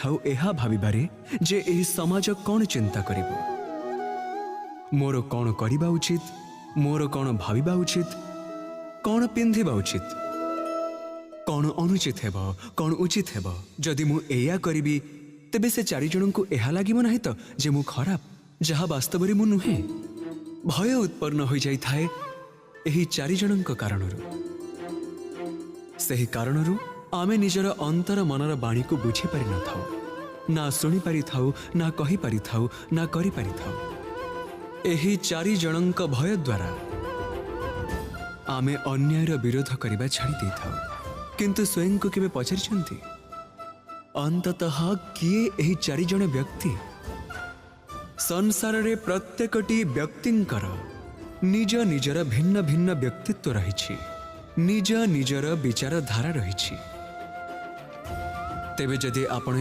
ଯାଇଥାଉ ଏହା ଭାବିବାରେ ଯେ ଏହି ସମାଜ କ'ଣ ଚିନ୍ତା କରିବ, ମୋର କ'ଣ କରିବା ଉଚିତ, ମୋର କ'ଣ ଭାବିବା ଉଚିତ, କ'ଣ ପିନ୍ଧିବା ଉଚିତ, କ'ଣ ଅନୁଚିତ ହେବ, କ'ଣ ଉଚିତ ହେବ। ଯଦି ମୁଁ ଏଇଆ କରିବି, ତେବେ ସେ ଚାରିଜଣଙ୍କୁ ଏହା ଲାଗିବ ନାହିଁ ତ ଯେ ମୁଁ ଖରାପ, ଯାହା ବାସ୍ତବରେ ମୁଁ ନୁହେଁ? ଭୟ ଉତ୍ପନ୍ନ ହୋଇଯାଇଥାଏ ଏହି ଚାରିଜଣଙ୍କ କାରଣରୁ। ସେହି କାରଣରୁ ଆମେ ନିଜର ଅନ୍ତର ମନର ବାଣୀକୁ ବୁଝିପାରିନଥାଉ, ନା ଶୁଣିପାରିଥାଉ, ନା କହିପାରିଥାଉ, ନା କରିପାରିଥାଉ। ଏହି ଚାରି ଜଣଙ୍କ ଭୟ ଦ୍ୱାରା ଆମେ ଅନ୍ୟାୟର ବିରୋଧ କରିବା ଛାଡ଼ି ଦେଇଥାଉ। କିନ୍ତୁ ସ୍ୱୟଂକୁ କେବେ ପଚାରିଛନ୍ତି, ଅନ୍ତତଃ କିଏ ଏହି ଚାରିଜଣ ବ୍ୟକ୍ତି? ସଂସାରରେ ପ୍ରତ୍ୟେକଟି ବ୍ୟକ୍ତିଙ୍କର ନିଜ ନିଜର ଭିନ୍ନ ଭିନ୍ନ ବ୍ୟକ୍ତିତ୍ୱ ରହିଛି, ନିଜ ନିଜର ବିଚାରଧାରା ରହିଛି। ତେବେ ଯଦି ଆପଣ